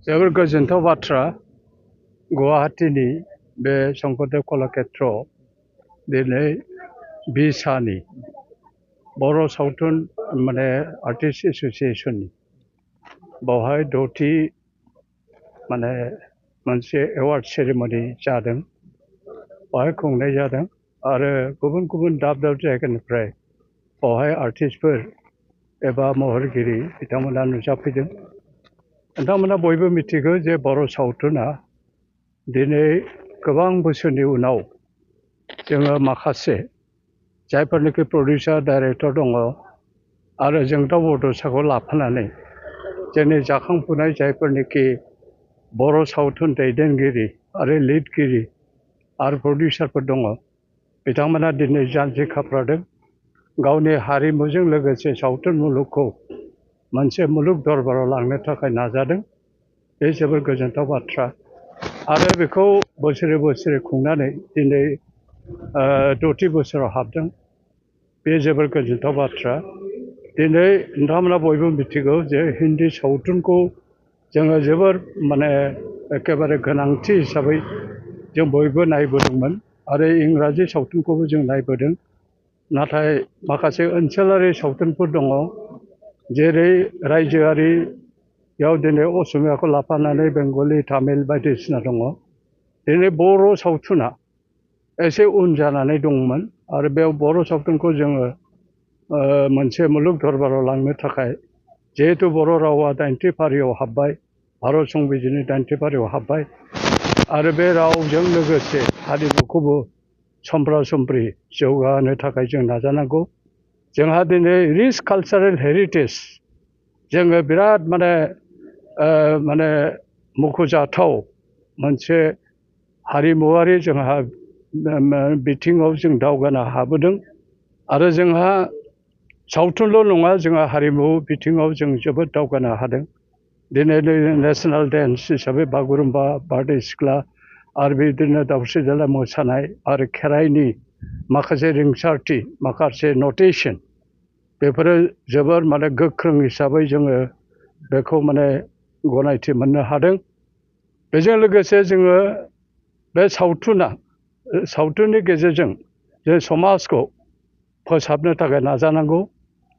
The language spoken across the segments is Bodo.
जोबोर गोजोनथाव बाथ्रा गुवाहाटीनि बे शंकरदेव कलाक्षेत्र दिनै बिसानि बर' सावथुन माने आर्टिस्ट एसोसिएशननि बावहाय 6थि माने मोनसे एवार्ड सेरेमनि जादों बावहाय खुंनाय जादों आरो गुबुन गुबुन दाब दाब जायगानिफ्राय बावहाय आर्टिस्टफोर एबा महरगिरि बिथांमोना नुजाफैदों। नोंथांमोना बयबो मिथिगौ जे बर' सावथुना दिनै गोबां बोसोरनि उनाव जोङो माखासे जायफोरनिखि प्रडिउसार डाइरेक्टर दङ आरो जोंदाव बड'साखौ लाफानानै जोंनि जाखांफुनाय जायफोरनिखि बर' सावथुन दैदेनगिरि आरो लिडगिरि आरो प्रडिउसारफोर दङ बिथांमोना दिनै जानजि खाफ्रादों गावनि हारिमुजों लोगोसे सावथुन मुलुगखौ मोनसे मुलुग दरबाराव लांनो थाखाय नाजादों। बे जोबोर गोजोनथाव बाथ्रा आरो बेखौ बोसोरे बोसोरे खुंनानै दिनै 6थि बोसोराव हाबदों। बे जोबोर गोजोनथाव बाथ्रा। दिनै नोंथांमोना बयबो मिथिगौ जे हिन्दी सावथुनखौ जोङो जोबोर माने एखेबारे गोनांथि हिसाबै जों बयबो नायबोदोंमोन आरो इंराजि सावथुनखौबो जों नायबोदों। नाथाय माखासे ओनसोलारि सावथुनफोर दङ जेरै रायजोआरियाव दिनै असमियाखौ लाफानानै बेंगलि तामिल बायदिसिना दङ। दिनै बर' सावथुना एसे उन जानानै दंमोन आरो बे बर' सावथुनखौ जोङो मोनसे मुलुग दरबाराव लांनो थाखाय जिहेतु बर' रावा 8थि फारियाव हाबबाय भारत संबिजितनि 8थि फारियाव हाबबाय आरो बे रावजों लोगोसे हारिमुखौबो समब्रा समब्रि जौगाहोनो थाखाय जों नाजानांगौ। जोंहा दिनै रिच कालचारेल हेरिटेज जोङो बिराद माने मख'जाथाव मोनसे हारिमुवारि जोंहा बिथिङाव जों दावगानो हाबोदों आरो जोंहा सावथुनल' नङा जोंहा हारिमु बिथिङाव जों जोबोद दावगानो हादों। दिनै नेशनेल डेन्स हिसाबै बागुरुम्बा बारदै सिख्ला आरो बिदिनो दावस्रि देलाय मोसानाय आरो खेराइनि माखासे रिंसारथि माखासे नटेसन बेफोरो जोबोर माने गोख्रों हिसाबै जोङो बेखौ माने गनायथि मोननो हादों। बेजों लोगोसे जोङो बे सावथुननि गेजेरजों जों समाजखौ फोसाबनो थाखाय नाजानांगौ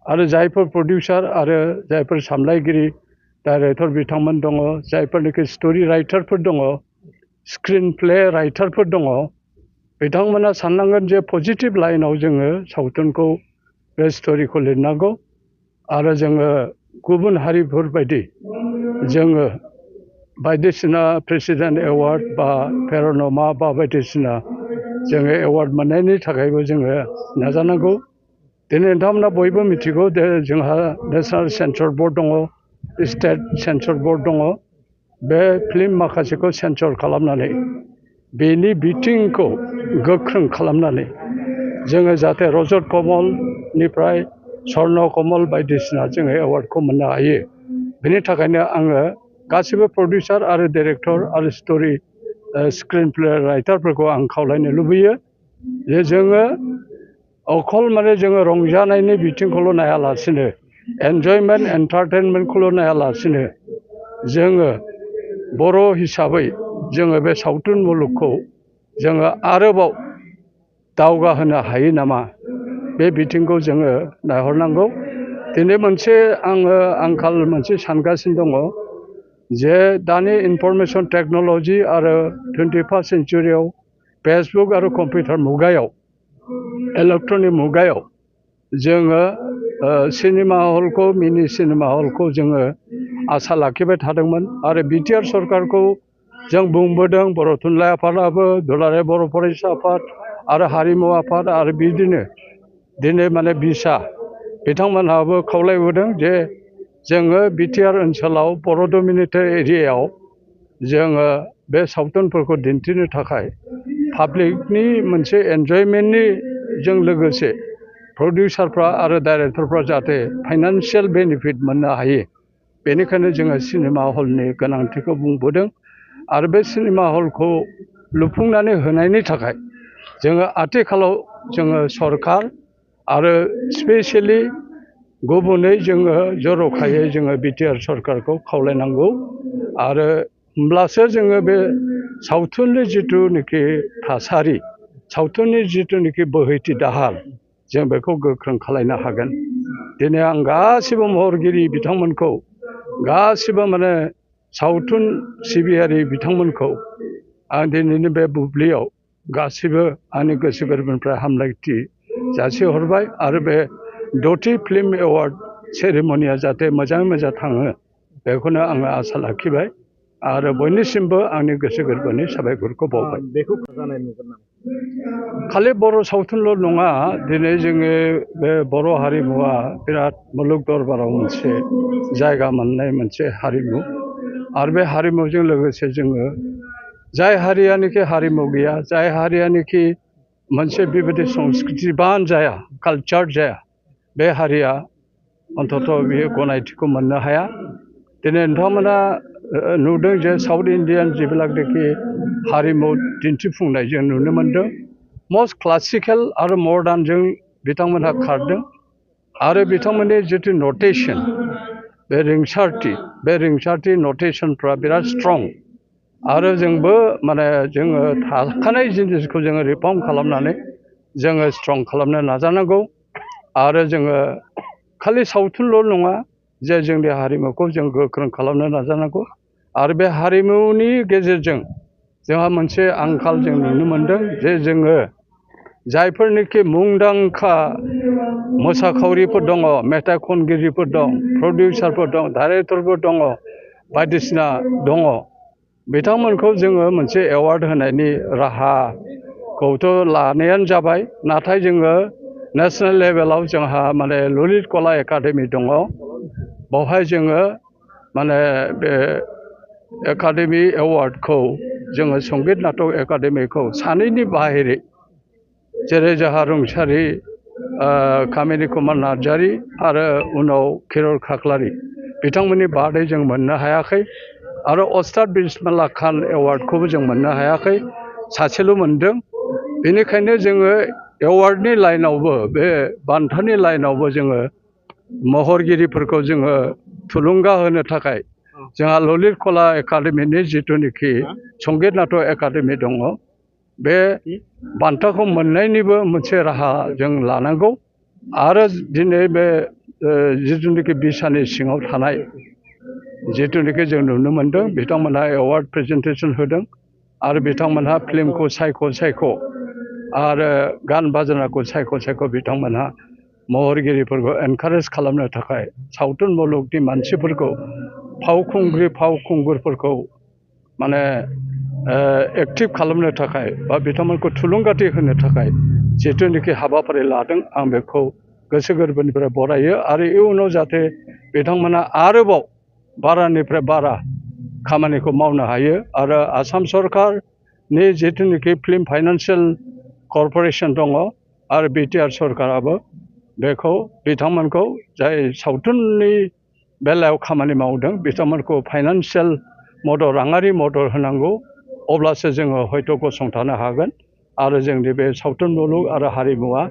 आरो जायफोर प्रडिउसार आरो जायफोर सामलायगिरि डाइरेक्टर बिथांमोन दङ जायफोरनिखि स्ट'रि राइटारफोर दङ स्क्रिन प्ले राइटारफोर दङ बिथांमोना साननांगोन जे पजिटिभ लाइनाव जोङो सावथुनखौ बे स्ट'रिखौ लिरनांगौ आरो जोङो गुबुन हारिफोरबायदि जोङो बायदिसिना प्रेसिडेन्ट एवार्ड बा पेर'नमा बा बायदिसिना जोङो एवार्ड मोननायनि थाखायबो जोङो नाजानांगौ। दिनै नोंथांमोना बयबो मिथिगौ जे जोंहा नेशनेल सेन्सर बर्ड दङ स्टेट सेन्सर बर्ड दङ। बे फिल्म माखासेखौ सेन्सर खालामनानै बेनि बिथिंखौ गोख्रों खालामनानै जोङो जाहाथे रजत कमलनिफ्राय स्वर्ण कमल बायदिसिना जोङो एवार्डखौ मोननो हायो। बेनि थाखायनो आङो गासिबो प्रडिउसार आरो डाइरेक्टर आरो स्ट'रि स्क्रिन प्ले राइटारफोरखौ आं खावलायनो लुबैयो जे जोङो अखल माने जोङो रंजानायनि बिथिंखौल' नायालासिनो एन्जयमेन्ट एन्टारटेनमेन्टखौल' नायालासिनो जोङो बर' हिसाबै जोङो बे सावथुन मुलुगखौ जोङो आरोबाव दावगाहोनो हायो नामा बे बिथिंखौ जोङो नायहरनांगौ। दिनै मोनसे आंखाल मोनसे सानगासिनो दङ जे दानि इनफरमेसन टेक्न'लजि आरो 21st सेन्चुरियाव फेसबुक आरो कम्पिउटार मुगायाव इलेक्ट्रनिक मुगायाव जोङो सिनेमा हलखौ मिनि सिनेमा हलखौ जोङो आसा लाखिबाय थादोंमोन आरो बिटिआर सरकारखौ जों बुंबोदों बर' थुनलाइ आफादाबो दुलाराय बर' फरायसा आफाद आरो हारिमु आफाद आरो बिदिनो दिनै माने बिसा बिथांमोनहाबो खावलायबोदों जे जोङो बिटिआर ओनसोलाव बर' डमिनेटेड एरियायाव जोङो बे सावथुनफोरखौ दिन्थिनो थाखाय पाब्लिकनि मोनसे एन्जयमेन्टनि जों लोगोसे प्रडिउसारफ्रा आरो डाइरेक्टरफ्रा जाहाथे फाइनान्सियेल बेनिफिट मोननो हायो बेनिखायनो जोङो सिनेमा हलनि गोनांथिखौ बुंबोदों आरो बे सिनेमा हलखौ लुफुंनानै होनायनि थाखाय जोङो आथिखालाव जोङो सरकार आरो स्पेसियेलि गुबुनै जोङो जर'खायै जोङो बिटिआर सरकारखौ खावलायनांगौ आरो होमब्लासो जोङो बे सावथुननि जिथुनिखि थासारि सावथुननि जिथुनिखि बोहैथि दाहार जों बेखौ गोख्रों खालायनो हागोन दिनै आं गासिबो महरगिरि बिथांमोनखौ गासिबो माने सावथुन सिबियारि बिथांमोनखौ आं दिनैनि बे बुब्लियाव गासिबो आंनि गोसो गोरबोनिफ्राय हामलायथि जासिहरबाय आरो बे 10थि फिल्म एवार्ड सेरेमनिया जाहाथे मोजाङै मोजां थाङो बेखौनो आङो आसा लाखिबाय आरो बयनिसिमबो आंनि गोसो गोरबोनि साबायखरखौ बावबाय बेखौ जानाय नुगोन नामा खालि बर' सावथुनल' नङा दिनै जोङो बे बर' हारिमुवा बिराद मुलुग दरबाराव मोनसे जायगा मोननाय मोनसे हारिमु आरो बे हारिमुजों लोगोसे जोङो जाय हारियानोखि हारिमु गैया जाय हारियानोखि मोनसे बेबायदि संस्कृतिबान जाया कालचार जाया बे हारिया अन्तत बियो गनायथिखौ मोननो हाया दिनै नोंथांमोना नुदों जे साउथ इन्डियान जेब्लानाखि हारिमु दिन्थिफुंनाय जों नुनो मोनदों मस्ट क्लासिकेल आरो मडार्नजों बिथांमोनहा खारदों आरो बिथांमोननि जिथु नटेसन बे रिंसारथि नटेसनफ्रा बिराद स्ट्रं आरो जोंबो माने जोङो थाखानाय जिनिसखौ जोङो रिफर्म खालामनानै जोङो स्ट्रं खालामनो नाजानांगौ आरो जोङो खालि सावथुनल' नङा जे जोंनि हारिमुखौ जों गोख्रों खालामनो नाजानांगौ आरो बे हारिमुनि गेजेरजों जोंहा मोनसे आंखाल जों नुनो मोनदों जे जोङो जायफोरनिखि मुंदांखा मोसाखावरिफोर दङ मेथाइ खनगिरिफोर दं प्रडिउसारफोर दं डाइरेक्टरफोर दङ बायदिसिना दङ बिथांमोनखौ जोङो मोनसे एवार्ड होनायनि राहाखौथ' लानायानो जाबाय नाथाय जोङो नेसनेल लेभेलाव जोंहा माने ललित कला एकाडेमि दङ बावहाय जोङो माने बे एकाडेमि एवार्डखौ जोङो संगीत नाटक एकाडेमिखौ सानैनि बाहेरै जेरै जोंहा रुंसारि कामिनी कुमार नार्जारी आरो उनाव खिरर खाख्लारि बिथांमोननि बादै जों मोननो हायाखै आरो अस्ताद बिस्मिल्लाह खान एवार्डखौबो जों मोननो हायाखै सासेल' मोनदों बेनिखायनो जोङो एवार्डनि लाइनावबो बे बान्थानि लाइनावबो जोङो महरगिरिफोरखौ जोङो थुलुंगा होनो थाखाय जोंहा ललित कला एकाडेमिनि जिथुनिखि संगीत नाटक एकाडेमि दङ बे बान्थाखौ मोननायनिबो मोनसे राहा जों लानांगौ आरो दिनै बे जिथुनिखि बिसानि सिङाव थानाय जिथुनिखि जों नुनो मोनदों बिथांमोनहा एवार्ड प्रेजेन्टेसन होदों आरो बिथांमोनहा फिल्मखौ सायख' आरो गान बाजनाखौ सायख' बिथांमोनहा महरगिरिफोरखौ एनकारेज खालामनो थाखाय सावथुन मुलुगनि मानसिफोरखौ फावखुंगुरफोरखौ माने एक्टिभ खालामनो थाखाय बा बिथांमोनखौ थुलुंगाथि होनो थाखाय जिथुनिखि हाबाफारि लादों आं बेखौ गोसो गोरबोनिफ्राय बरायो आरो इयुनाव जाहाथे बिथांमोना आरोबाव बारानिफ्राय बारा खामानिखौ मावनो हायो आरो आसाम सरकारनि जिथुनिखि फिल्म फाइनान्सियेल कर्प'रेसन दङ आरो बिटिआर सरकाराबो बेखौ बिथांमोनखौ जाय सावथुननि बेलायाव खामानि मावदों बिथांमोनखौ फाइनान्सियेल मदद राङारि मदद होनांगौ अब्लासो जोङो हयथ' गसंथानो हागोन आरो जोंनि बे सावथुन मुलुग आरो हारिमुवा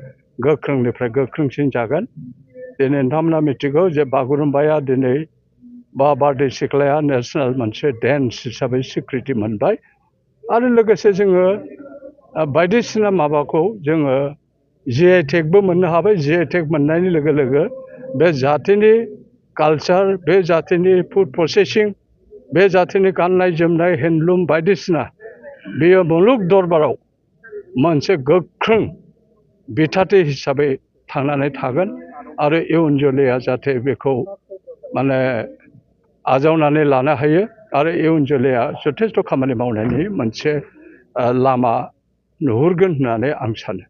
गोख्रोंनिफ्राय गोख्रोंसिन जागोन दिनै नोंथांमोना मिथिगौ जे बागुरुम्बाया दिनै बा बारदै सिख्लाया नेसनेल मोनसे डेन्स हिसाबै स्वीकृति मोनबाय आरो लोगोसे जोङो बायदिसिना माबाखौ जोङो जिआइ टेगबो मोननो हाबाय जिआइ टेग मोननायनि लोगो लोगो बे जाथिनि कालचार बे जाथिनि फुड प्रसेसिं बे जाथिनि गाननाय जोमनाय हेन्डलुम बायदिसिना बेयो मुलुग दरबाराव मोनसे गोख्रों बिथाथि हिसाबै थांनानै थागोन आरो इयुन जोलैया जाहाथे बेखौ माने आजावनानै लानो हायो आरो इयुन जोलैया जथेस्थ' खामानि मावनायनि मोनसे लामा नुहुरगोन होननानै आं सानो